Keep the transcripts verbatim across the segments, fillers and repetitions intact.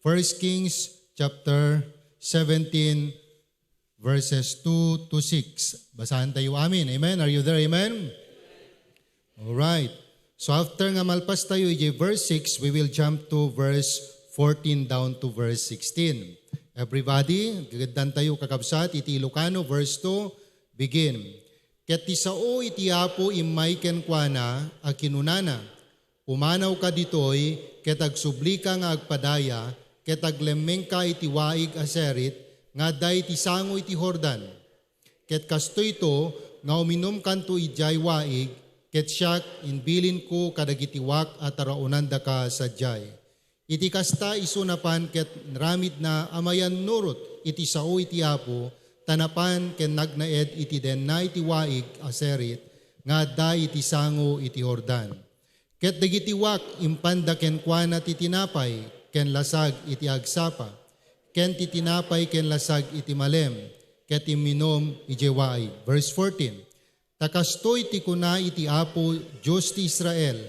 First Kings chapter seventeen, verses two to six. Basahan tayo amin. Amen? Are you there? Amen? All right. So after nga malpas tayo iti verse six, we will jump to verse fourteen down to verse sixteen. Everybody, gageddan tayo kakabsat iti Ilocano, verse two, begin. Ket ti sao iti Apo immay kenkuana a kinunana, "Pumanawka ditoy, ket agsublika nga agpadaya, ket aglemmengka iti waig a serit nga adda iti sango iti Jordan. Ket kastoyto nga uminumkanto idiay waig, ket siak, imbilinko kadagiti wak a taraonandaka sadiay." Iti kasta, isu napan ket ramidna a mayannurot iti sao iti Apo, ta napan ken nagnaed iti denna iti waig a serit nga adda iti sango iti Jordan. Ket dagiti wak, impanda kenkuana ti tinapay ken lasag iti agsapa, ken ti tinapay ken lasag iti malem, ket imminum idiay waig. Verse fourteen. Ta kastoy ti kuna iti Apo, Dios ti Israel,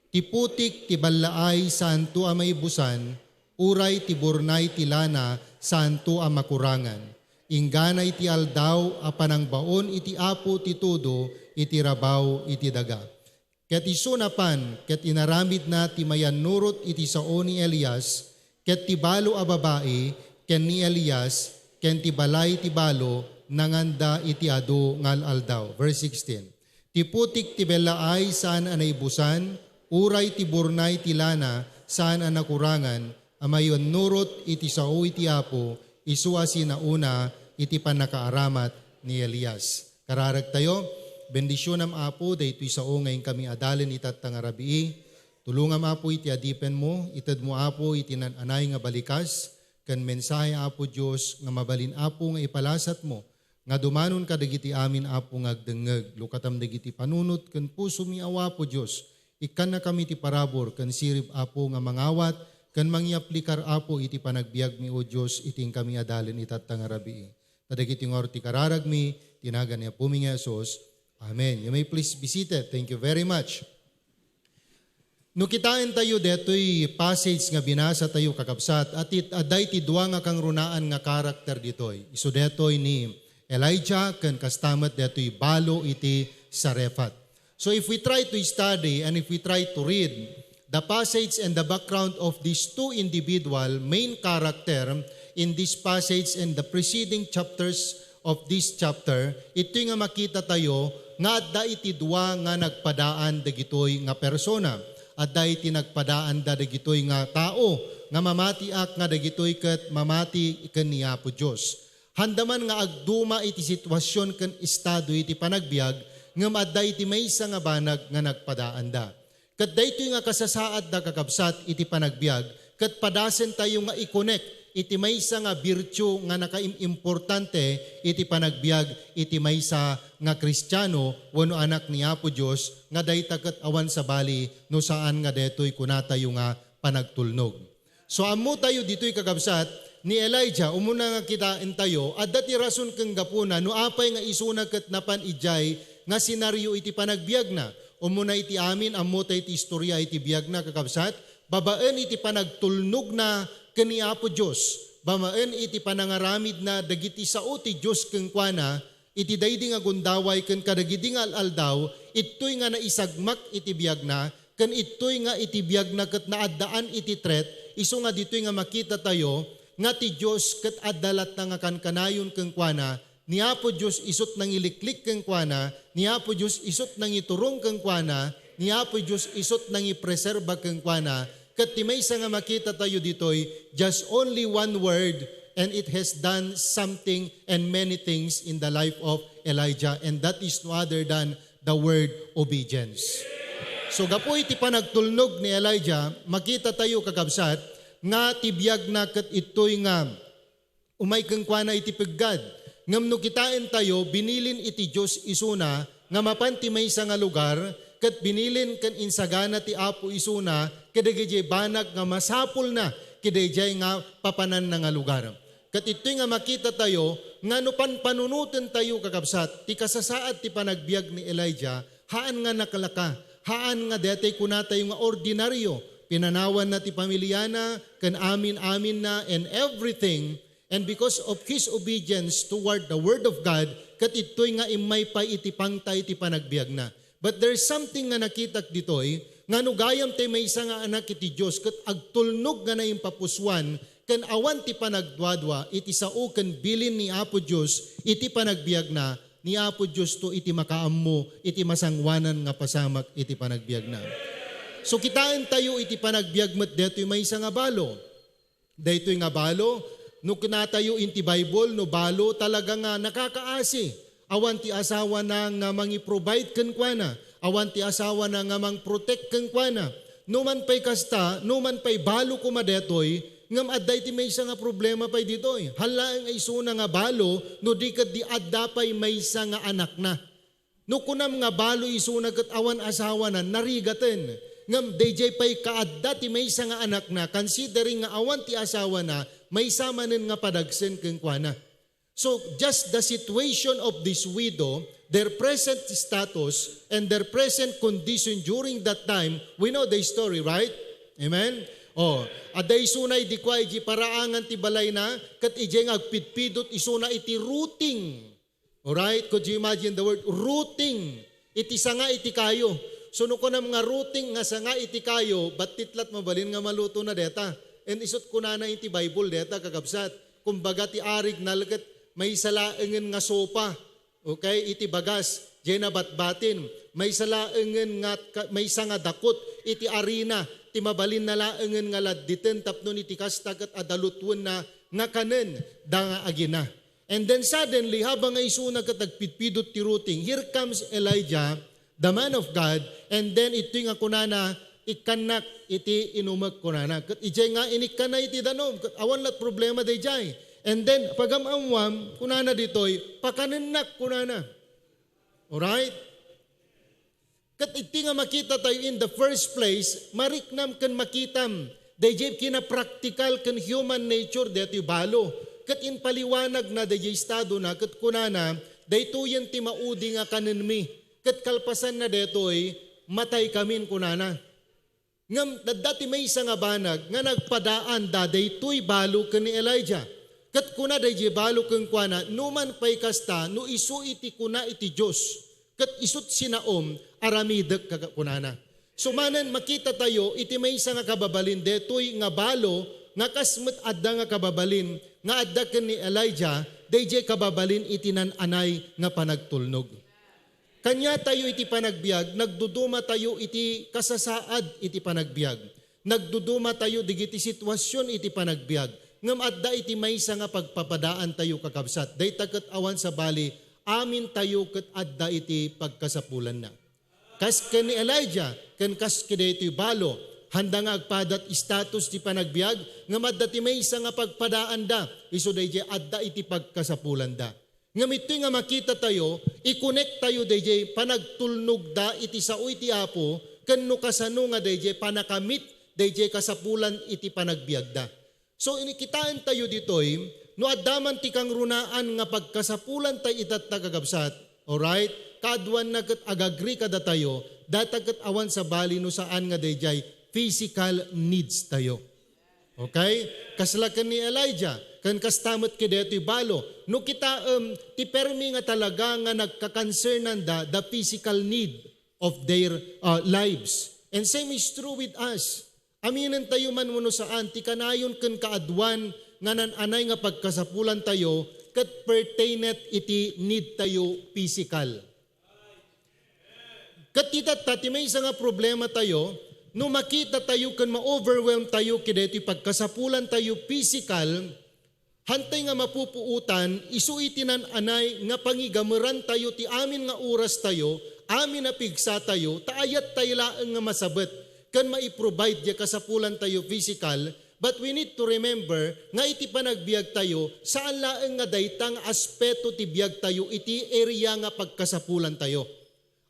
"Ti putik ti ballaay saanto a maibusan, uray ti burnay ti lana saanto a makurangan. Inggana iti aldaw a panangbaon iti Apo ti tudo iti rabaw iti daga." Ket isu napan ket inaramidna ti mayannurot iti sao ni Elias, ket ti balo a babai ken ni Elias, ken ti balay ti balo nanganda iti adu nga al-aldaw. Verse sixteen. Ti putik ti bellaay saan a naibusan, uray ti burnay ti lana saan a nakurangan, a mayannurot iti sao iti Apo, isu a sinaona iti pannakaaramat ni Elias. Kararagtayo, bendisionam, Apo, daytoy sao nga inkami adalen itatta nga rabii. Tulongam, Apo, iti adipenmo, itedmo, Apo, iti nan-anay nga balikas, ken mensahe, Apo Dios, nga mabalin, Apo, nga ipalasatmo, nga dumanon kadagiti amin, Apo, nga agdengngeg. Lukatam dagiti panunot ken pusomi, aw Apo Dios, ikkannakami ti parabur ken sirib, Apo, nga mangawat ken mangyaplikar, Apo, iti panagbiagmi, O Dios, iti inkami adalen itatta nga rabii. Ta dagiti ngarud ti kararagmi, ti nagan ni Apomi nga Jesus. Amen. You may please be seated. Thank you very much. No kitaentayo detoy passage nga binasatayo, kakabsat, at it-, adda iti dua nga kangrunaan nga karakter ditoy. Isu detoy ni Elijah ken kasta met detoy balo iti Sarephat. So if we try to study and if we try to read the passage and the background of these two individual main character in this passage and the preceding chapters of this chapter, itoy nga makita tayo nga adda iti dua nga nagpadaan dagitoy nga persona. Adda iti nagpadaanda dagitoy nga tao nga mamatiak nga dagitoy ket mamati ken ni Apo Dios. Handa man nga agduma iti situasion ken estado iti panagbiag, ngem adda iti maysa nga banag nga nagpadaanda. Ket daytoy nga kasasaadda, kakabsat, iti panagbiag, ket padasentayo nga i-connect iti maysa nga virtue nga nakaim-importante iti panagbiag iti maysa nga Kristiano wenno anak ni Apo Dios, nga dayta ket awan sabali no saan nga daytoy kunatayo nga panagtulnog. So, ammotayo ditoy, kakabsat, ni Elijah, umuna nga kitaentayo, adda ti rason ken gapuna no apay nga isuna ket napan idiay nga senario iti panagbiagna. Umuna iti amin, ammotay ti istoria iti biagna, kakabsat, babaen iti panagtulnogna ken ni Apo Dios, babaen iti panangaramidna dagiti sao ti Dios kenkuana, iti daydi nga gundaway ken kadagidi nga al-aldaw, ittoy nga naisagmak iti biagna, ken ittoy nga iti biagna ket naaddaan iti threat, isu nga ditoy nga makitatayo nga ti Dios ket adda latta nga kankanayon kenkuana, ni Apo Dios isut' nangiliklik kenkuana, ni Apo Dios isut' nangiturong kenkuana, ni Apo Dios isut' nangipreserba kenkuana, Ket ti maysa nga makitatayo ditoy, just only one word, and it has done something and many things in the life of Elijah, and that is no other than the word obedience. So, gapu iti panagtulnog ni Elijah, makitatayo, kakabsat, nga ti biagna ket ittoy nga umay kenkuana iti peggad. Ngem no kitaentayo, binilin iti Dios isuna nga mapan ti maysa nga lugar, ket binilin ken insagana ti Apo isuna kadagiti banag nga masapulna kadaydiay nga papananna nga lugar. Ket ittoy nga makitatayo nga no panpanunotentayo, kakabsat, ti kasasaad ti panagbiag ni Elijah, haan nga nakalaka, haan nga daytoy kunatayo nga ordinaryo, Pinanawanna ti pamiliana, ken amin-aminna and everything. And because of his obedience toward the word of God, ket ittoy nga immay pay iti pangta iti panagbiagna. But there's something nga nakitak ditoy, nga no gayam ti maysa nga anak iti Dios ket agtulnog nga naimpapusuan ken awan ti panagduadua iti sao ken bilin ni Apo Dios iti panagbiagna, ni Apo Dios to iti makaammo iti masangoanan nga pasamak iti panagbiagna. So, kitaen tayo iti panagbiag met detoy maysa nga balo. Daytoy nga balo, no kunatayo iti Bible, no balo talaga nga nakakaasi. Awan ti asawana nga mangi-provide kenkuana. Awan ti asawana nga mang-protect kenkuana. No man pay kasta, no man pay balo koma detoy, ngem adda iti maysa nga problema pay ditoy. Hallaeng a isuna nga balo, no di ket di adda pay maysa nga anakna. No kunam nga balo isuna ket awan asawana, narigaten. Ngem daydiay pay kaadda ti maysa nga anakna, considering nga awan ti asawana, maysa manen nga padagsen kenkuana. So, just the situation of this widow, their present status, and their present condition during that time, we know the story, right? Amen? Oh, adda isuna idi kua iti paraangan ti balayna, ket idiay nga agpidpidot isuna iti rooting. Alright? Could you imagine the word rooting? Iti sanga iti kayo. So, no kunam nga rooting nga sanga iti kayo, ba't ti lattan mabalin nga maluto na deta? And isut kunana iti Bible deta, kakabsat. Kumbaga, ti arig nalket, maysa laengen nga sopa. Okay? Iti bagas, diay nabatbatin. Maysa laengen nga ka-, maysa nga dakot iti arina, ti mabalin na laengen nga ladditen tapno iti kasta ket adda lutuenna nga kanen da nga agina. And then suddenly, habang nga isuna ket agpidpidot ti rooting, here comes Elijah, the man of God, and then itoy nga kunana, "Ikkannak iti inumek," kunana. Ket idiay nga inikkanna iti danum, ket awan lat problema daydiay. And then, pagam-ammuam, kunana ditoy, "Pakanennak," kunana. Alright? Ket iti nga makita tayo in the first place, mariknam ken makitam daydiay kinapraktikal ken human nature daytoy balo. Ket impaliwanagna daydiay estadona ket kunana, "Daytoyen ti maudi nga kanenmi." Ket kalpasanna daytoy, "Mataykamin," kunana. Ngem adda ti maysa nga banag nga nagpadaanda daytoy balo ken ni Elijah. Ket kuna daydiay balo kenkuana, "No man pay kasta, no isu iti kuna iti Dios, ket isut sinaom, aramidek," kaga-, kunana. So, manen makita tayo iti maysa nga kababalin daytoy nga balo nga kas met adda nga kababalin nga adda ken ni Elijah, daydiay kababalin iti nan-anay nga panagtulnog. Kaniatayo iti panagbiag, nagdudumatayo iti kasasaad iti panagbiag. Nagdudumatayo dagiti situasion iti panagbiag. Ngem adda iti maysa nga pagpapadaantayo, kakabsat. Dayta ket awan sabali, amintayo ket adda iti pagkasapulanna. Kas ken ni Elijah, ken kas ken daytoy balo, handa nga agpadat status ti panagbiag, ngem adda ti maysa nga pagpadaanda, isu daydiay adda iti pagkasapulanda. Ngem itoy nga makita tayo, i-connect tayo daydiay panagtulnogda iti sao iti Apo, ken no kasano nga daydiay panakamit daydiay kasapulan iti panagbiagda. So, ini kitaen tayo ditoy, no adda man ti kangrunaan nga pagkasapulan tay itatta, kakabsat, alright? Kaaduanna ket agagri kadatayo, data ket awan sabali no saan nga daydiay physical needs tayo. Okay? Kasla ken ni Elijah, ken kasta met ket daytoy balo. No kitaem, ti permi nga talaga nga nagkakansernanda the physical need of their, uh, lives. And same is true with us. Aminentayo man wenno saan, ti kanayon ken kaaduan nga nan-anay nga pagkasapulantayo ket pertainet iti need tayo physical. Ket itatta ti maysa nga problema tayo, no makita tayo ken ma-overwhelm tayo ket daytoy pagkasapulan tayo physical, hantay nga mapupuotan, isu iti nan-anay nga pangigameran tayo ti amin nga oras tayo, amin a pigsa tayo, ta ayat tayo laeng nga masabet, ken mai-provide diay kasapulan tayo physical, But we need to remember nga iti panagbiag tayo, saan laeng nga dayta nga aspeto ti biag tayo iti area nga pagkasapulan tayo.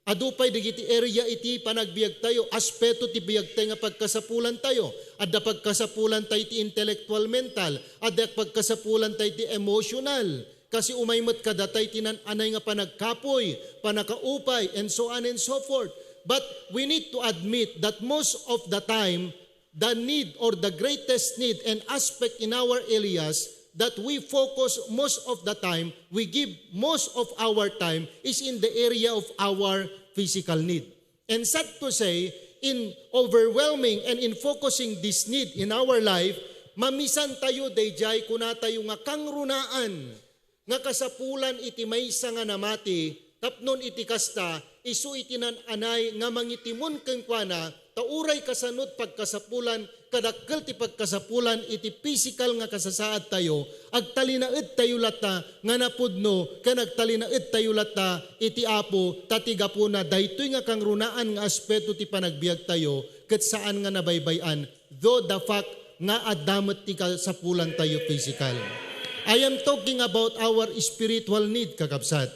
Adu pay dagiti area iti panagbiag tayo, aspeto ti biag tayo nga pagkasapulan tayo. Adda pagkasapulan tayo ti intellectual, mental, adda pagkasapulan tayo ti emotional. Kasi umay met kadata iti nan-anay nga panagkapuy, panakaupay, and so on and so forth. But we need to admit that most of the time, the need or the greatest need and aspect in our areas that we focus most of the time, we give most of our time is in the area of our physical need. And sad to say, in overwhelming and in focusing this need in our life, mamisan tayo dayjay kunatayo nga kangrunaan nga kasapulan iti maysa nga namati, tapnon iti kasta, isu iti nan-anay nga mangitimon kenkuana, ta uray kasano ti pagkasapulan, kadakkel ti pagkasapulan iti pisikal nga kasasaadtayo, agtalinaedtayo latta nga napudno, ken agtalinaedtayo latta iti Apo, ta ti gapuna, daytoy nga kangrunaan nga aspeto ti panagbiagtayo, ket saan nga nabaybay-an, though the fact nga adda met ti kasapulantayo pisikal. I am talking about our spiritual need, kakabsat.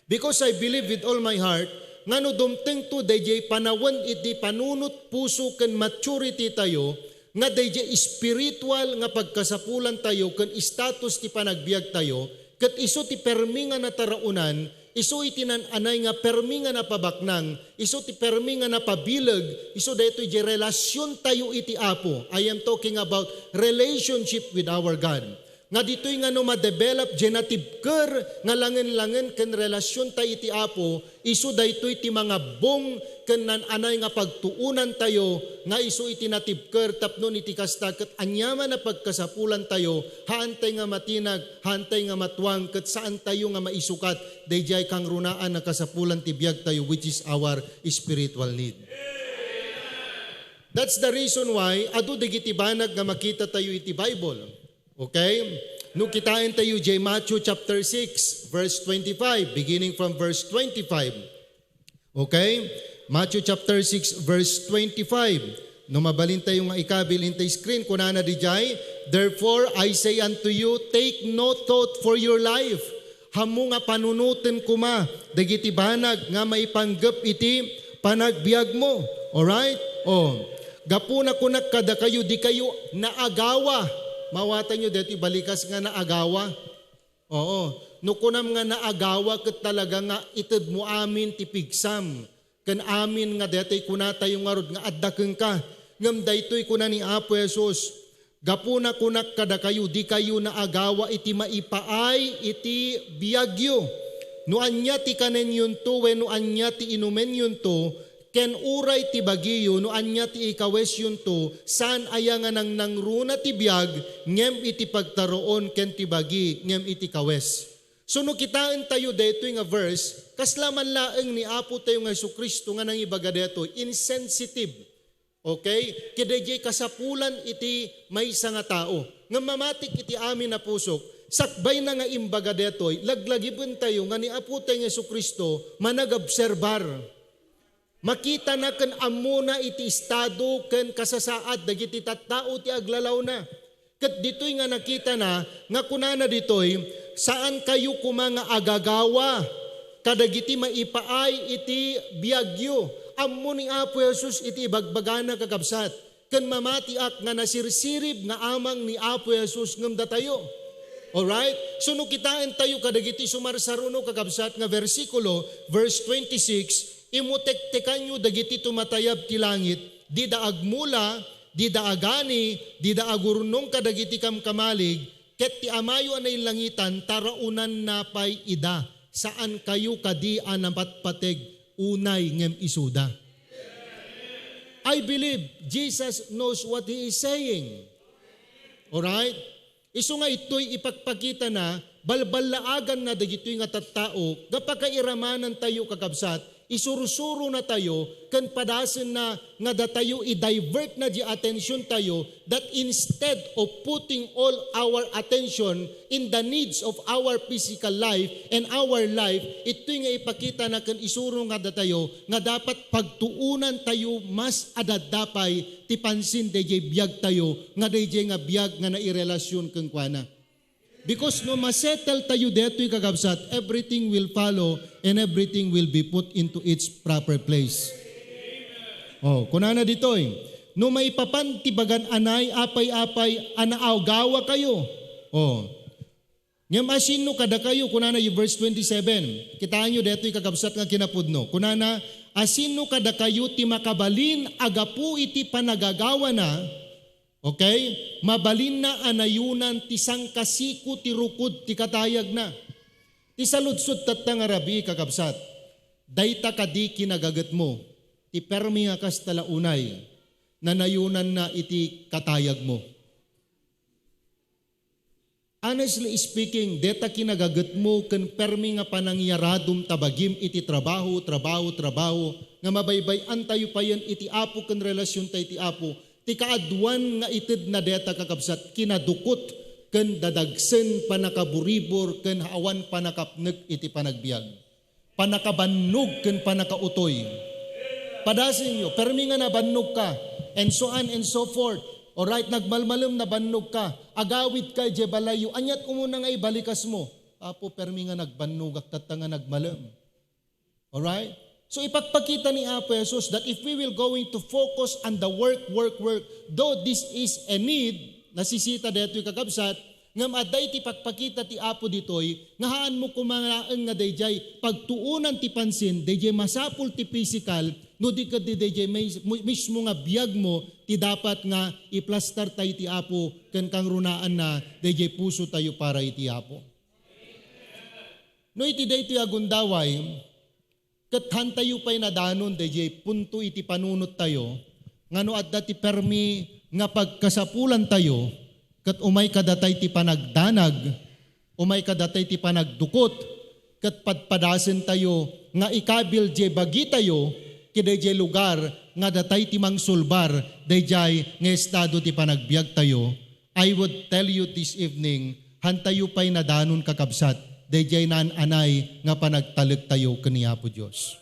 Because I believe with all my heart nga no dumtengto dayjay panawen iti panunot puso ken maturity tayo, nga dayjay spiritual nga pagkasapulantayo ken status ti panagbiagtayo, ket isu ti permi nga nataraonan, isu iti nan-anay nga permi nga napabaknang, isu ti permi nga napabileg, isu daytoy diay relasiontayo iti Apo. I am talking about relationship with our God. Nga ditoy nga no madevelop diay natibker nga langen-langen ken relasionta iti Apo, isu daytoy ti mangabbong ken nan-anay nga pagtuonantayo nga isu iti natibker tapno iti kasta ket aniaman a pagkasapulantayo, haantay nga matinag, haantay nga matuang, ket saantayo nga maisukat daydiay kangrunaan a kasapulan ti biagtayo, which is our spiritual need. That's the reason why adu dagiti banag nga makitatayo iti Bible. Okay? No kitaentayo diay Matthew chapter six, verse twenty-five, beginning from verse twenty-five. Okay? Matthew chapter six, verse twenty-five. No mabalintayo nga ikabil intay screen, kunana didiay, "Therefore, I say unto you, take no thought for your life." Ammo nga panunoten koma dagiti banag nga maipanggep iti panagbiagmo. Alright? O, gapuna kunak kadakayo, dikayo naagawa. Mawatanyo daytoy balikas nga naagawa. Oo. No kunam nga naagawa, ket talaga nga itedmo amin ti pigsam ken amin nga daytoy kunatayo ngarud nga adda kenka. Ngem daytoy kuna ni Apo Jesus, "Gapuna kunak kadakayo, dikayo naagawa iti maipaay iti biagyo. No ania ti kanennyonto wenno ania ti inumenyonto, ken uray ti bagiyo no ania ti ikawesyonto, saan aya nga nangnangruna ti biag ngem iti pagtaruon ken ti bagi ngem iti kawes." So, no kitaentayo daytoy nga verse, kasla man laeng ni Apotayo nga Jesu-Cristo nga nangibaga daytoy, insensitive. Okay? Kadaydiay kasapulan iti maysa nga tao. Ngem mamatik iti amin a pusok, sakbayna nga imbaga daytoy, laglagipentayo nga ni Apotayo nga Jesu-Cristo managobserbar. Makitana ken ammona iti estado ken kasasaad dagiti tattao ti aglalawna. Ket ditoy nga nakitana nga kunana ditoy, "Saankayo koma nga agagawa kadagiti maipaay iti biagyo." Ammo ni Apo Jesus iti ibagbagana, kakabsat. Ken mamatiak nga nasirsirib nga amang ni Apo Jesus ngem datayo. Alright? So, no kitaentayo kadagiti sumarsaruno, kakabsat, nga bersikulo, verse twenty-six, "Imo tektekanyo dagiti tumatayab ti langit, dida agmula, dida agani, dida agurnong kadagiti kamkamalig, ket ti Amayo a nailangitan, taraonanna pay ida. Saankayo kadi a napatpateg unay ngem isuda." I believe Jesus knows what he is saying. Alright? Isu nga itoy ipakpakitana, balballaaganna dagitoy nga tattao, nga pakairamanantayo, kakabsat, isurusuronatayo, ken padasenna nga datayo i-divert na di attention tayo, that instead of putting all our attention in the needs of our physical life and our life, itoy nga ipakitana ken isuro nga datayo nga dapat pagtuonantayo mas adda pay ti pansin daydiay biagtayo nga daydiay nga biag nga nairelasion kenkuana. Because no masettle tayo daytoy, kakabsat, everything will follow and everything will be put into its proper place. Oh, kunana ditoy, "No maipapan ti bagan anay, apay-apay a naagawa kayo." Oh. Ngem asino kadakayo, kunana iti verse twenty-seven. Kitaenyo daytoy, kakabsat, nga kinapudno. Kunana, Asino kadakayo ti makabalin a gapu iti panagagawana, okay, mabalinna a nayonan ti sangkasiko ti rukod ti katayagna? Ti saludsod tatta nga rabii, kakabsat, dayta kadi kinagagetmo ti permi nga kasta la unay nanayonanna iti katayagmo? Honestly speaking, deta kinagagetmo ken permi nga panangyaradom ta bagim iti trabaho, trabaho, trabaho, nga mabaybay-antayo payen iti Apo ken relasionta iti Apo, ti kaaduan nga itedna deta, kakabsat, kinadukot ken dadagsen, pannakaburibor ken awan pannakapnek iti panagbiag. Pannakabannog ken pannakautoy. Padasenyo, permi nga nabannogka, and so on and so forth. Alright, nagmalmalem, nabannogka. Agawidka idiay balayyo. Aniat umuna nga ibalikasmo? Apo, permi nga nagbannogak tatta nga nagmalem. Alright? So, ipakpakita ni Apo Jesus that if we will going to focus on the work, work, work, though this is a need, nasisita daytoy, kakabsat, ngem adda iti pakpakita ti Apo ditoy, nga haanmo koma laeng nga daydiay pagtuonan ti pansin, daydiay masapul ti pisikal, no di ket daydiay mis-, mismo nga biagmo ti dapat nga iplastarta iti Apo ken kangrunaanna daydiay pusotayo para iti Apo. No iti daytoy a gundaway, ket hantayo pay nadanon daydiay punto iti panunottayo, nga no adda ti permi nga pagkasapulantayo, ket umay kadatay ti panagdanag, umay kadatay ti panagdukot, ket padpadasentayo nga ikabil diay bagitayo ken daydiay lugar nga datay ti mangsulbar daydiay nga estado ti panagbiagtayo. I would tell you this evening, hantayo pay nadanon, kakabsat, daydiay naan-anay nga panagtalektayo ken ni Apo Dios.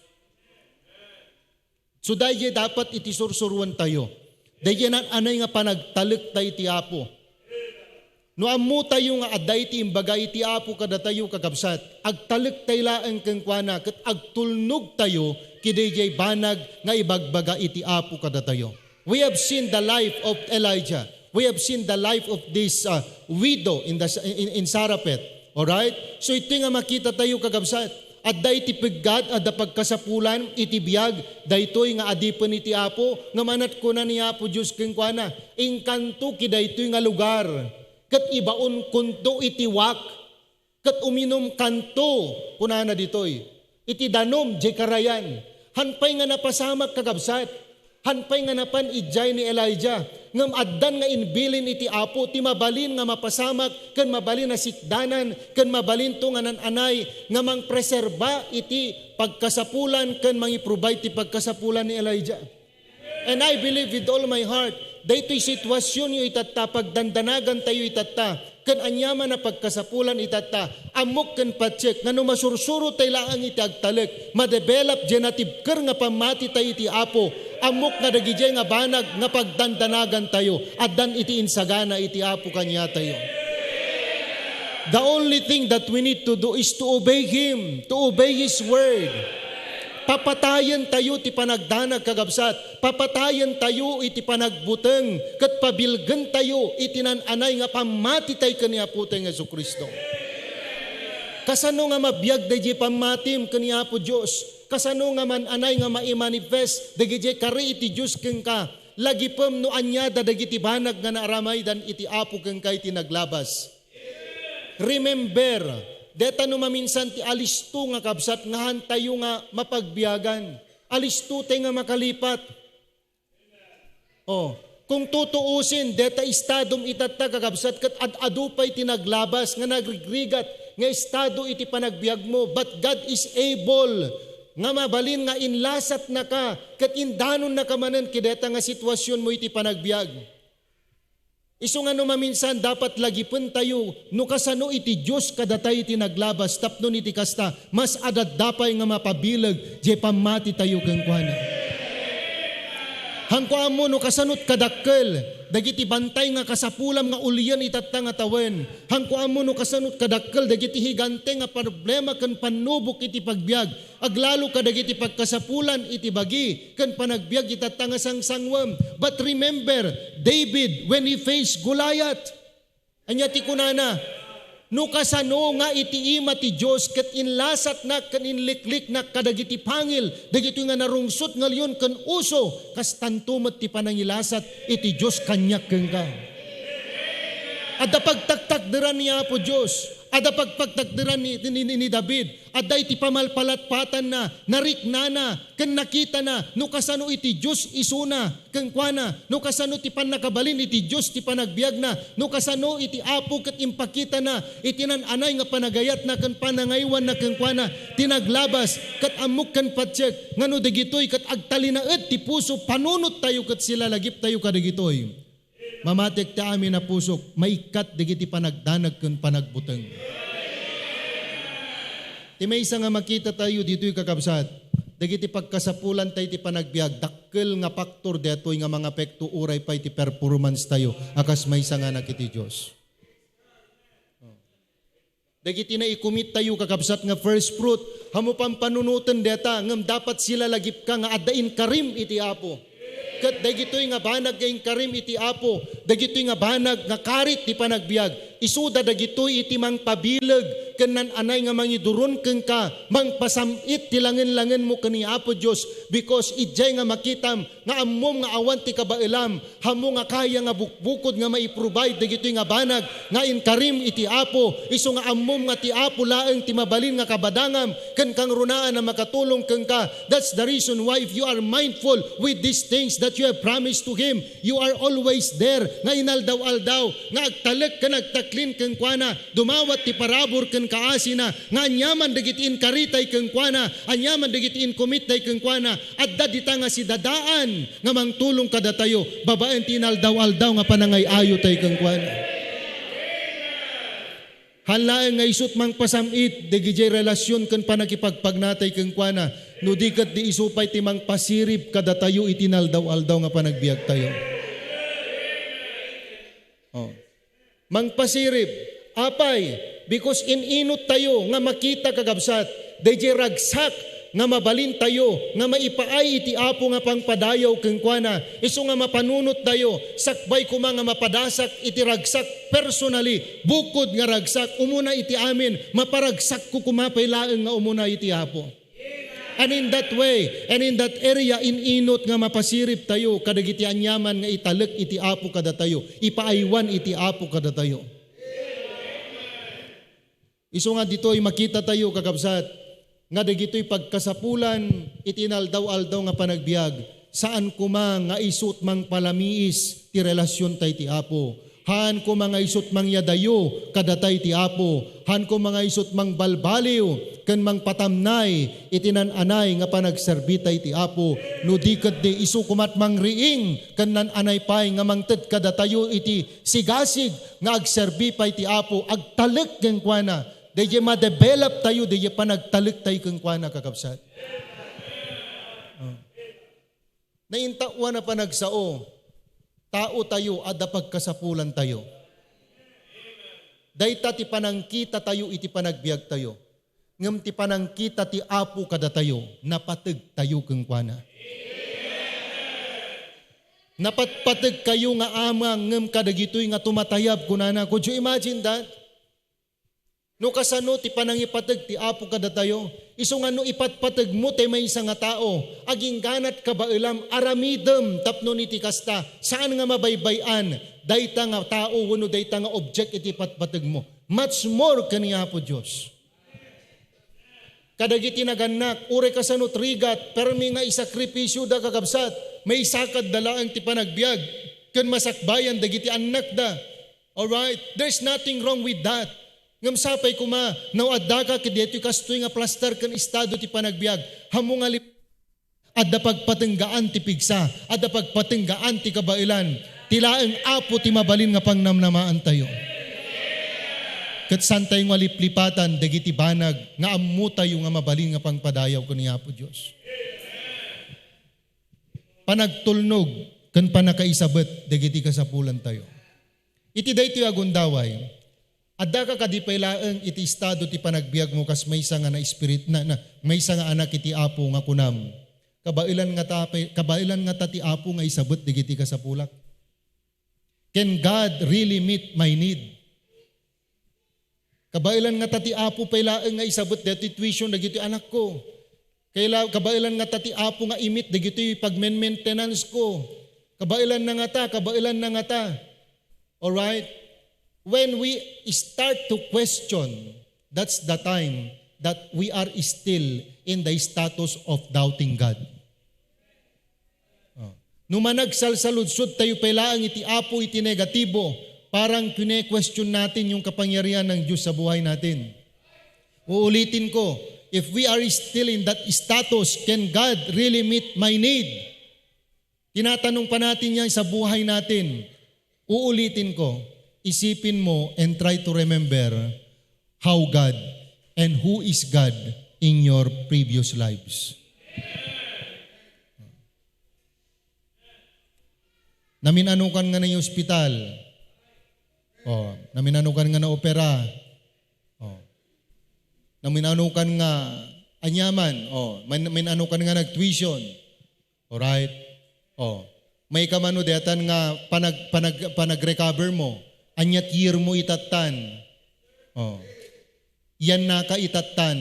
So, daydiay dapat iti sursuruentayo. Daydiay naan-anay nga panagtalekta iti Apo. No ammotayo nga adda iti imbaga iti Apo kadatayo, kakabsat, agtalektay laeng kenkuana ket agtulnogtayo ken daydiay banag nga ibagbaga iti Apo kadatayo. We have seen the life of Elijah. We have seen the life of this, uh, widow in the, in, in Zarephath. Alright? So, itoy nga makitatayo, kakabsat. Adda iti peggat, adda pagkasapulan iti biag daytoy nga adipen iti Apo, ngem aniat kuna ni Apo Dios kenkuana, "Inkanto ken daytoy nga lugar, ket ibaonkonto iti wak." Ket uminumkanto, kunana ditoy, iti danum diay karayan. Han pay nga napasamak, kakabsat. Han pay nga napan idiay ni Elijah. Ngem addan nga imbilin iti Apo ti mabalin nga mapasamak ken mabalin a sikdanan ken mabalinto nga naan-anay nga mangpreserba iti pagkasapulan ken mangi-provide ti pagkasapulan ni Elijah. And I believe with all my heart, daytoy sitwasionyo itatta, pagdandanagantayo itatta, ken aniaman a pagkasapulan itatta, ammok ken patiek nga no masursurotay laeng iti agtalek, madevelop diay natibker nga pammatitay iti Apo, ammok nga dagidiay nga banag nga pagdandanagantayo, addan iti insagana iti Apo kaniatayo. The only thing that we need to do is to obey Him, to obey His word. Papatayentayo ti panagdanag, kakabsat. Papatayentayo iti panagbuteng, ket pabilgentayo iti naan-anay nga pammatitay ken ni Apotay nga Jesu-Cristo. Kasano nga mabiag daydiay pammatim ken ni Apo Dios? Kasano nga naan-anay nga maimanifest dagiti kari iti Dios kenka? Lagipem no ania da dagiti banag nga naaramidan iti Apo kenka iti naglabas. Remember, deta no maminsan ti alisto nga kabsat nga hantayo nga mapagbiagan. Alisto tay nga makalipat. Oh, kung tutuusin, deta estadom itatta, kakabsat, ket ad-adu pay ti naglabas nga nagrigrigat nga estado iti panagbiagmo, but God is able nga mabalin nga inlasatnaka ket indanonnaka manen ken deta nga sitwasionmo iti panagbiag. Isu nga no maminsan, dapat lagipentayo no kasano iti Dios kadatay ti naglabas, tapno iti kasta, mas adda pay nga mapabileg diay pammatitayo kenkuana. Hanko ammo no kasanot kadakkel dagiti bantay nga kasapulam nga ulien itatta nga tawen. Hanko ammo no kasanot kadakkel dagiti higante nga problema ken pannubok iti pagbiag. Aglalo kadagiti pagkasapulan iti bagi ken panagbiag itatta nga sangsangwem. But remember, David, when he faced Goliath, ania ti kunana? No kasano nga iti ima ti Dios ket inlasatnak ken inlikliknak kadagiti pangil dagitoy nga narungsot nga leon ken oso, kastanto met ti panangilasat iti Dios kaniak kenka. Adda pagtaktakderan ni Apo Dios. Adda pagpagtakderan ni, ni, ni, ni David. Adda iti pamalpalatpatanna, nariknana, ken nakitana no kasano iti Dios isuna kenkuana, no kasano ti pannakabalin iti Dios ti panagbiagna, no kasano iti Apo ket impakitana iti nan-anay nga panagayatna ken panangaywanna kenkuana ti naglabas, ket ammok ken patiek nga no dagitoy ket agtalinaed ti puso, panunottayo ket silalagiptayo kadagitoy. Mamatik ti amin a pusok, maikkat dagiti panagdanag ken panagbuteng. Ti maysa nga makitatayo ditoy, kakabsat, dagiti pagkasapulan tayo ti panagbiag, dakkel nga faktor daytoy nga mangapekto uray pay ti performance tayo a kas maysa nga anak iti Dios. Dagiti naikomit tayo, kakabsat, nga first fruit, ammo pampanunoten dayta, ngem dapat silalagipka nga adda inkarim iti Apo. Ket dagitoy nga banag nga inkarim iti Apo, dagitoy nga banag nga karit ti panagbiag, isuda dagitoy iti mangpabileg ken nan-anay nga mangiduron kenka, mangpasam-it ti langen-langenmo ken ni Apo Dios, because idiay nga makitam nga ammom nga awan ti kabaelam, ammo nga kaya nga bukbukod nga mai-provide dagitoy nga banag nga inkarim iti Apo, isu nga ammom nga ti Apo laeng ti mabalin nga kabadangam ken kangrunaan a makatulong kenka. That's the reason why, if you are mindful with these things that you have promised to Him, you are always there nga inaldaw-aldaw nga agtalek ken agtaklin kenkuana. Dumawat ti parabur ken kaasina nga aniaman dagiti inkaritay kenkuana, aniaman dagiti inkomittay kenkuana, adda dita nga sidadaan nga mangtulong kadatayo babaen ti inaldaw-aldaw nga panangay-ayotay kenkuana. Haan laeng nga isut mangpasam-it dagiti relasion ken pannakipagpagnatay kenkuana, no di ket di isu pay ti mangpasirib kadatayo iti inaldaw-aldaw nga panagbiagtayo. Oh. Mangpasirib. Apay, because in-inut tayo nga makita, kakabsat, daydiay ragsak nga mabalin tayo nga maipaay iti Apo nga pangpadayaw kenkuana, isu nga mapanunot tayo, sakbay koma nga mapadasak iti ragsak personally, bukod nga ragsak, umuna iti amin, maparagsakko koma pay laeng nga umuna iti Apo. And in that way, and in that area, in-inut nga mapasirib tayo kadagiti aniaman nga italek iti Apo kadatayo, ipaaywan iti Apo kadatayo. Isu nga ditoy makita tayo, kakabsat, nga dagitoy pagkasapulan iti inaldaw-aldaw nga panagbiag, saan koma nga isut mangpalamiis ti relasion tay ti Apo. Haan koma nga isut mangyadayo kadatay ti Apo. Haan koma nga isut mangbalbaliw ken mangpatamnay iti nan-anay nga panagserbi tay ti Apo. No di ketdi, isu komat mangriing ken nan-anay pay nga mangted kadatayo iti sigasig nga agserbi pay ti Apo, agtalek kenkuana. Daydiay ma-develop tayo, daydiay panagtalek tayo kenkuana, kakabsat. Oh. Naintaoan a panagsao, tao tayo, adda pagkasapulan tayo. Dayta ti panangkita tayo iti panagbiag tayo. Ngem ti panangkita ti Apo kadatayo, napateg tayo kenkuana. Napatpateg kayo nga amang ngem kadagitoy nga tumatayab, kunana. Could you imagine that? No kasano ti panangipateg ti Apo kadatayo? Isu nga no ipatpategmo ti maysa nga tao, agingganat kabaelam, aramidem tapno iti kasta, saan nga mabaybay-an dayta nga tao wenno dayta nga object iti patpategmo. Much more ken ni Apo Dios. Kadagiti nagannak, uray kasano ti rigat, permi nga isakripisyoda, kakabsat, maisakadda laeng ti panagbiag ken masakbayan dagiti annakda. Alright? There's nothing wrong with that. Ngem sapay koma, no addaka ket daytoy kastoy nga plaster ken estado ti panagbiag, ammo nga lip-, adda pagpatenggaan ti pigsa, adda pagpatenggaan ti kabaelan, ti laeng Apo ti mabalin nga pangnamnamaantayo. Ket saantayo nga liplipatan dagiti banag nga ammotayo nga mabalin nga pangpadayaw ken ni Apo Dios. Panagtulnog ken pannakaisabet dagiti kasapulantayo. Iti daytoy a gundaway, addaka kadi pay laeng iti estado ti panagbiagmo kas maysa nga naispirit-, na, na, maysa nga anak iti Apo nga kunam, "Kabaelan ngata pay, kabaelan ngata ti Apo nga isabet dagiti kasapulak? Can God really meet my need?" Kabaelan ngata ti Apo pay laeng nga isabet daytoy tuition dagitoy anakko. Kaila-, kabaelan ngata ti Apo nga imit dagitoy pagmen-maintenance ko. Kabaelan na ngata, kabaelan na ngata. Alright? When we start to question, that's the time that we are still in the status of doubting God. Oh. No managsalsaludsod tayo pay laeng iti Apo iti negatibo, parang kine-question natin yung kapangyarihan ng Diyos sa buhay natin. Uulitin ko, if we are still in that status, can God really meet my need? Tinatanong pa natin yan sa buhay natin. Uulitin ko, isipin mo and try to remember how God and who is God in your previous lives. Naminanukan nga na ospital. Oh, naminanukan nga na opera. Oh. Naminanukan nga anyaman. Oh, man, minanukan nga nag-tuition. Alright? Oh. May kamano detan nga panag, panag, panag-recover mo. Anya ti year mo itattan. Oh. Yan naka itattan.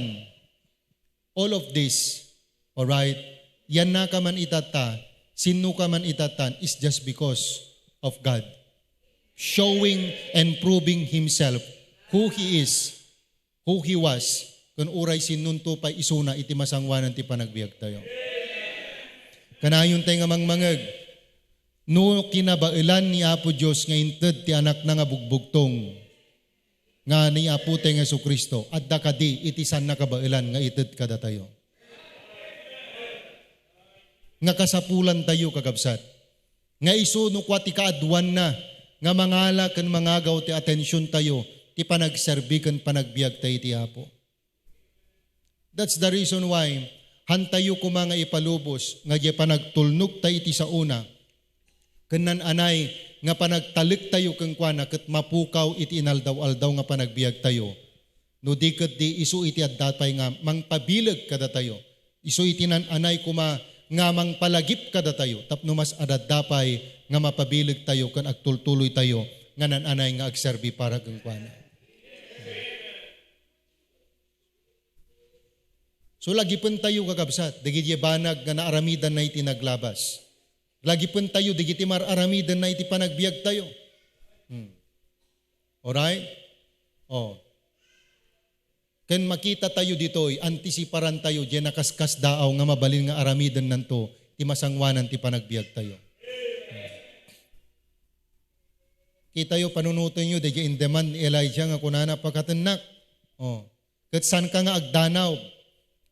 All of this, alright? Yan naka man itatta, sino ka man itattan is just because of God. Showing and proving Himself, who He is, who He was, kun uray sinunto pay isuna iti masangoanan ti panagbiag tayo. Kanayon tay nga mangmangeg, no kinabaelan ni Apo Dios nga inted ti Anakna nga bugbugtong, nga ni Apo tay nga Jesu-Cristo, adda kadi iti saan a kabaelan nga ited kadatayo. Nga kasapulan tayo, kakabsat, nga isu no kua ti kaaduanna nga mangala ken mangagaw ti atension tayo ti panagserbi ken panagbiag tayo iti Apo. That's the reason why, hantayo koma nga ipalubos nga diay panagtulnog tayo iti saona, ken nan-anay nga panagtalek tayo kenkuana ket mapukaw iti inaldaw-aldaw nga panagbiag tayo. No di ketdi, isu iti adda pay nga mangpabileg kadatayo. Isu iti nan-anay koma nga mangpalagip kadatayo tapno mas adda pay nga mapabileg tayo ken agtultuloy tayo nga nan-anay nga agserbi para kenkuana. So, lagipen tayo, kakabsat, dagiti banag nga naaramidanna iti naglabas. Lagipen tayo dagiti mar-aramidenna iti panagbiag tayo. Hmm. Alright? Oh. Ken makita tayo ditoy, antisiparan tayo diay nakaskasdaaw nga mabalin nga aramidennanto ti masangoanan ti panagbiag tayo. Kitayo, panunotenyo, daydiay in-demand ni Elijah nga kunana, "Pakatennak." Oh. Ket saanka nga agdanaw,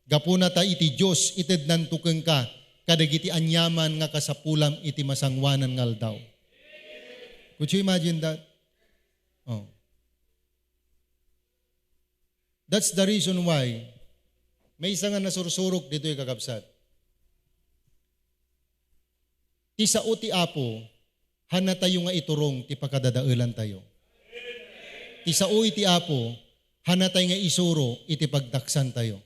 gapuna ta iti Dios itednanto kenka kadagiti aniaman nga kasapulam iti masangoanan nga aldaw. Could you imagine that? Oh. That's the reason why maysa nga nasursurok ditoy, kakabsat. Ti sao ti Apo, hanatayo nga iturong ti pakadadaelantayo. Ti sao iti Apo, hanatay nga isuro iti pagdaksantayo.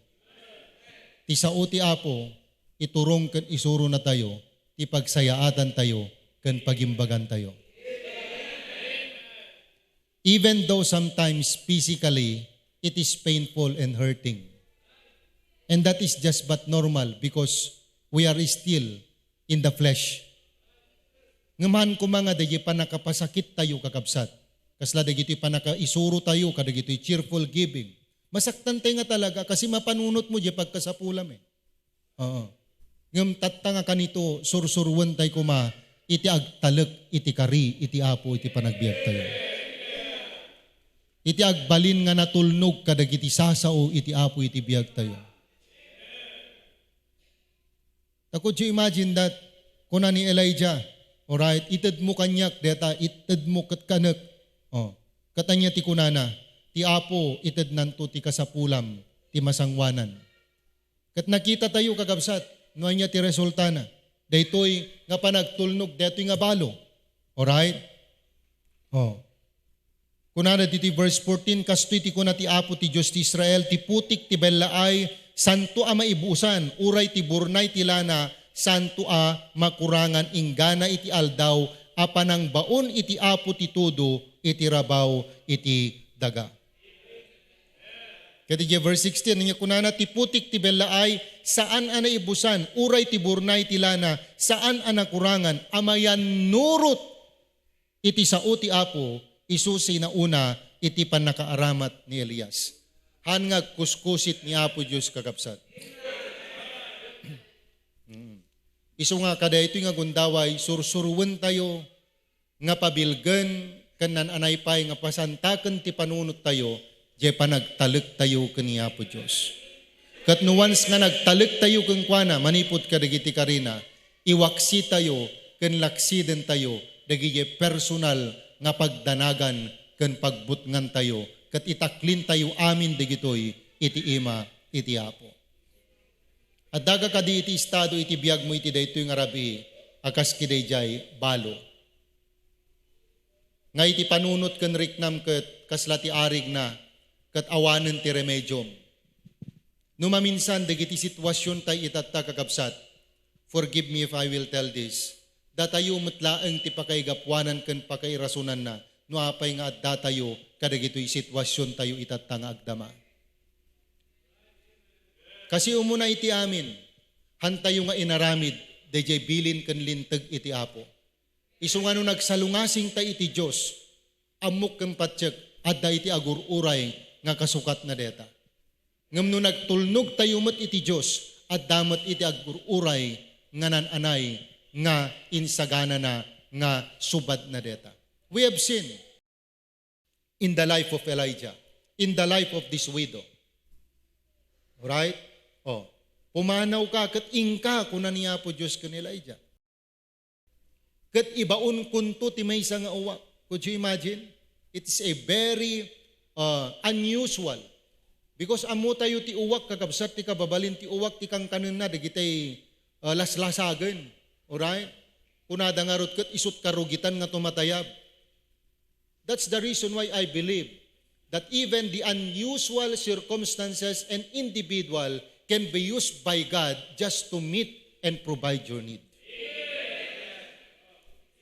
Ti sao ti Apo, iturong ken isuronatayo ti pagsayaatantayo ken pagimbagantayo. Even though sometimes physically it is painful and hurting. And that is just but normal because we are still in the flesh. Ngem haan koma nga dagiti pannakapasakit tayo, kakabsat, kasla dagiti pannakaisuro tayo kadagiti cheerful giving, masaktan tayo nga talaga kasi mapanunot mo diay pagkasapulam, eh. Oo. Ngem tatta nga kanito, sursuroen tayo koma iti agtalek iti kari iti Apo iti panagbiag tayo. Iti agbalin nga natulnog kadagiti sasao iti Apo iti biag tayo. Ta could you imagine that? Kuna ni Elijah, "Alright, itedmo kaniak dayta, itedmo ket kanek." Oh, ket ania ti kunana? "Ti Apo itednanto ti kasapulam ti masangoanan." Ket nakita tayo, kakabsat, no ania ti resultana. Daytoy nga panagtulnog, daytoy nga balo. Alright? Oh. Kunana ditoy verse fourteen, "Kastoy ti kuna ti Apo ti Dios ti Israel, ti putik ti bellaay, santo a maibusan, uray ti burnay ti lana, santo a makurangan inggana iti aldaw a panangbaon iti Apo ti todo iti rabaw iti daga." Ket idiay verse sixteen, ania kunana, "Ti putik ti bellaay, saan a naibusan, uray ti burnay ti lana, saan a nakurangan, a mayannurot iti sao ti Apo, isu sinaona iti pannakaaramat ni Elias." Haan nga agkuskusit ni Apo Dios, kakabsat. Mm. Isu nga kadaytoy nga gundaway, sursuruentayo nga pabilgen ken naan-anay pay nga pasantaken ti panunottayo, diay panagtalektayo ken ni Apo Dios. Ket no once nga nagtalektayo kenkuana manipud kadagiti karina, iwaksitayo ken laksidentayo dagidiay personal nga pagdanagan ken pagbutngantayo, ket itaklintayo amin dagitoy iti ima iti Apo. Adda ka kadi iti estado iti biagmo iti daytoy nga rabii a kas ki daydiay balo, nga iti panunot ken riknam ket kasla ti arigna ket awanen ti remediom. No maminsan dagiti sitwasiontayo itatta, kakabsat, forgive me if I will tell this, datayo met laeng ti pakaigapuanan ken pakairisonanna no apay nga addatayo kadagitoy sitwasiontayo itatta nga agdama. Kasi umuna iti amin, hantayo nga inaramid daydiay bilin ken linteg iti Apo. Isu nga no nagsalungasingta iti Dios, ammok ken patiek, adda iti agur-uray nga kasukatna deta. Ngem no nagtulnogtayo met iti Dios, adda met iti agur-uray nga naan-anay nga insaganana nga subadna deta. We have seen in the life of Elijah, in the life of this widow. Right? Oh. Pumanaw ka, ket inka, kuna ni Apo Dios ken Elijah. Ket ibaonkonto ti maysa nga uwak. Could you imagine? It's a very, uh, unusual. Because ammotayo ti uwak, kakabsat, ti kababalin ti uwak, ti kankanenna dagitay, uh, laslasagen. Alright? Kunada ngarud ket isut' karugitan nga tumatayab. That's the reason why I believe that even the unusual circumstances and individual can be used by God just to meet and provide your need.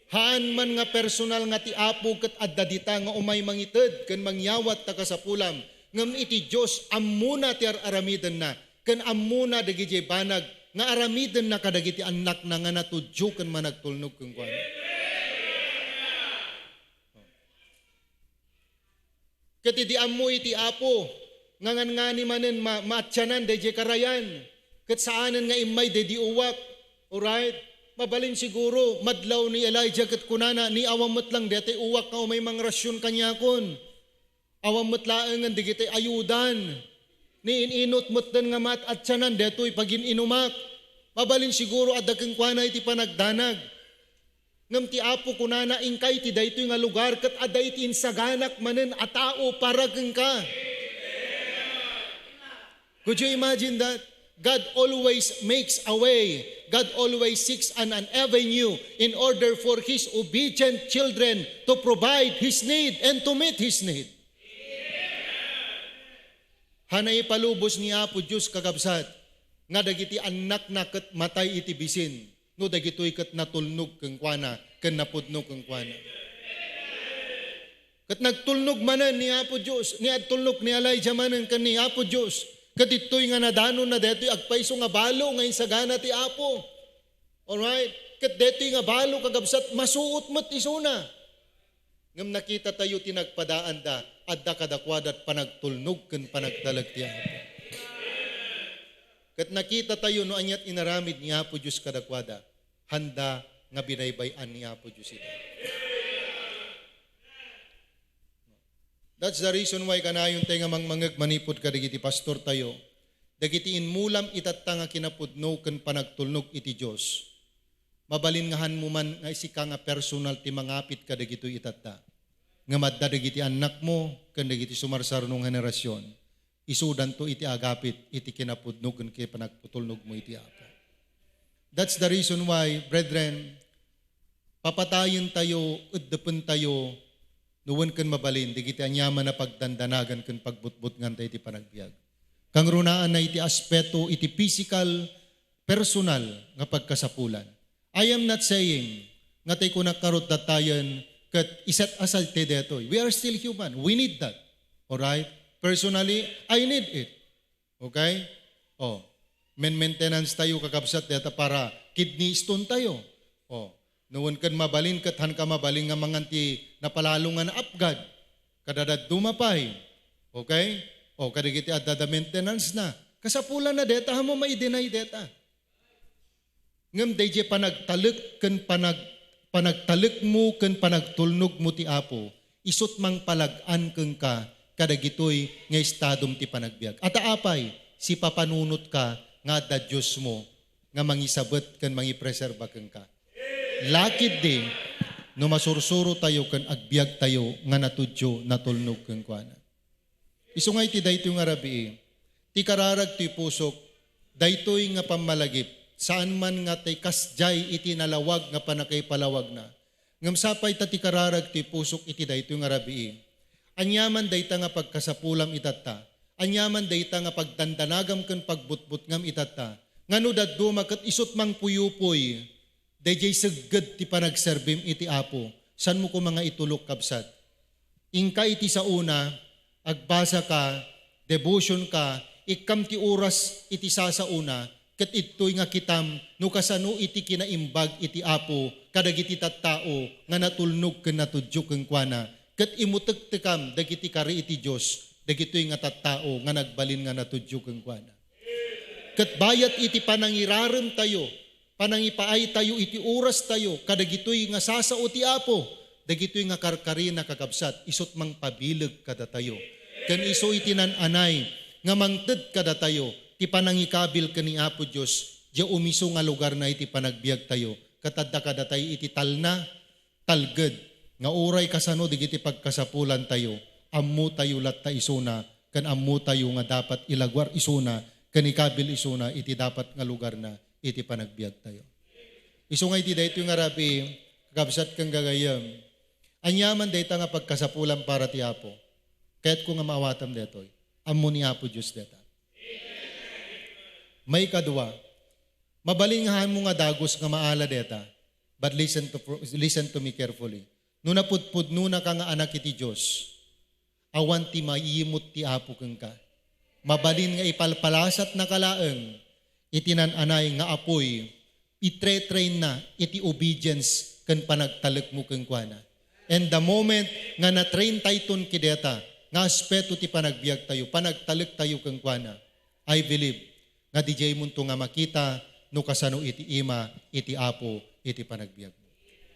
Haan man nga personal nga ti Apo ket adda dita nga umay mangited ken mangyawat ta kasapulam, ngem iti Dios ammona ti ar-aramidenna, ken ammona dagidiay banag nga aramidenna kadagiti annakna nga natudyo ken managtulnog kenkuana. Ket idi ammo iti Apo, nga ngangani manen ma-, maatianan daydiay karayan, ket saanen nga immay daydi uwak. Alright? Mabalin siguro, madlaw ni Elijah ket kunana, "Ni awan met lang daytoy uwak nga umay mangrasion kaniakon. Awan met laengen dagitoy ayudan. Ni in-inut metten nga maat-atianan daytoy pagin-inumak." Mabalin siguro adda kenkuana iti panagdanag. Ngem ti Apo kunana, "Inka iti daytoy nga lugar ket adda iti insaganak manen a tao para kenka." Could you imagine that? God always makes a way. God always seeks an, an avenue in order for His obedient children to provide His need and to meet His need. Hanay palubos ni Apo Dios, kakabsat, nga dagiti annakna ket matay iti bisin, no dagitoy ket natulnog kenkuana ken napudno kenkuana. Ket nagtulnog manen ni Apo Dios, ni agtulnog ni Elijah manen ken ni Apo Dios, ket ditoy nga nadanonna daytoy agpayso nga balo nga insagana ti Apo. Alright? Ket daytoy nga balo, kakabsat, masuot met isuna. Ngem nakitatayo ti nagpadaanda, adda kadakuada panagtulnog ken panagtalek ti Apo. Ket nakitatayo no aniat inaramid ni Apo Dios kadakuada, handa nga binaybay-an ni Apo Dios ida. That's the reason why kanayon tay nga mangmangeg manipud kadagiti pastor tayo, dagiti inmulam itatta nga kinapudno ken panagtulnog iti Dios. Mabalin nga hanmo man nga isika nga personal ti mangapit kadagitoy itatta. Ngem adda dagiti annakmo ken dagiti sumarsarno nga henerasyon, isudanto iti agapit iti kinapudno ken iti panagtulnogmo iti Apo. That's the reason why, brethren, papatayentayo, eddepentayo, no wen ken mabalin, dagiti aniaman a pagdandanagan ken pagbutbutnganta iti panagbiag. Kangrunaanna iti aspeto iti pisikal, personal nga pagkasapulan. I am not saying nga tay kunak karot datayen ket iset aside tay detoy. We are still human. We need that. Alright? Personally, I need it. Okay? Oh, men-, maintenance tayo, kakabsat, deta para kidney stone tayo. Oh, no wen ket mabalin ket han ka mabalin nga mangan ti napalalo nga naapgad. Kada dadduma pay. Okay? Oh, kadagiti adda da maintenance na. Kasapulan na deta, amo maidinay deta. Ngem daydiay panagtalek ken panag-, panagtalekmo ken panagtulnogmo ti Apo, isut' mangpalag-an kenka kadagitoy nga estadom ti panagbiag. Ata apay, sipapanunotka nga adda Diosmo nga mangisabet ken mangipreserba kenka. Lakiddi no masursurotayo ken agbiagtayo nga natudyo, natulnog kenkuana. Isu nga iti daytoy nga rabii, ti kararag toy pusok, daytoy nga pammalagip, saan man nga ti kasdiay iti nalawag nga pannakaipalawagna. Ngem sapay ta ti kararag toy pusok iti daytoy nga rabii. Aniaman dayta nga pagkasapulam itatta, aniaman dayta nga pagdandanagam ken pagbutbutngam itatta, nga no dadduma ket isut' mangpuyupoy, daydiay segged ti panagserbim iti Apo. Saanmo koma nga itulok, kabsat? Inka iti saona, agbasaka, devotionka, ikkam ti oras iti sasaona, ket ittoy nga kitam no kasano iti kinaimbag iti Apo kadagiti tattao nga natulnog ken natudyo kenkuana, ket imutektekam dagiti kari iti Dios dagitoy nga tattao nga nagbalin nga natudyo kenkuana. Ket bayat iti panangiraremtayo, panangipaaytayo iti orastayo kadagitoy nga sasao ti Apo, dagitoy nga karkarina, kakabsat, isut' mangpabileg kadatayo. Ken isu iti nan-anay nga mangted kadatayo ti panangikabil ken ni Apo Dios, diay umisu nga lugarna iti panagbiagtayo, ket adda kadatayo iti talna, talged, nga uray kasano dagiti pagkasapulantayo, ammotayo latta isuna, ken ammotayo nga dapat ilaguar isuna, ken ikabil isuna iti dapat nga lugarna iti panagbiagtayo. Isu nga iti daytoy nga rabii, kakabsat ken gagayyem, aniaman dayta nga pagkasapulan para ti Apo. Kayatko nga maawatam daytoy. Ammo ni Apo Dios dayta. Maikadua, mabalin nga hanmo nga dagus nga maala dayta. But listen to, listen to me carefully. No napudpudnonaka nga anak iti Dios, awan ti maiyimut ti Apo kenka. Mabalin nga ipalpalasatnaka laeng iti nan-anay nga apuy, itretrainna iti obedience ken panagtalekmo kenkuana. And the moment nga natraintayton kadayta nga aspeto ti panagbiagtayo, panagtalektayo kenkuana, I believe nga dijaymonto nga makita no kasano iti ima iti Apo iti panagbiagmo.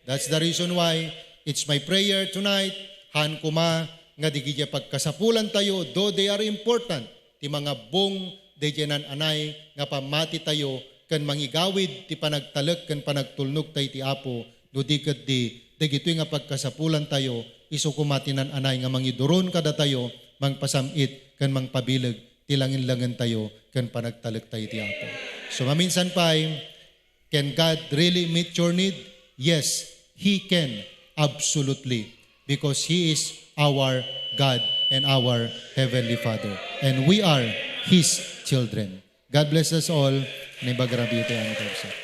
That's the reason why it's my prayer tonight, han koma nga dagiti pagkasapulantayo, though they are important, ti mangabbong daydiay nan-anay nga pammatitayo ken mangigawid ti panagtalek ken panagtulnogta iti Apo, no di ketdi dagitoy nga pagkasapulantayo, isu koma ti nan-anay nga mangiduron kadatayo, mangpasam-it ken mangpabileg ti langenlangentayo ken panagtalektayo iti Apo. So, maminsan pay, can God really meet your need? Yes, He can, absolutely, because He is our God and our Heavenly Father, and we are His children. God bless us all. Naimbag a rabii ti amin, kabsat.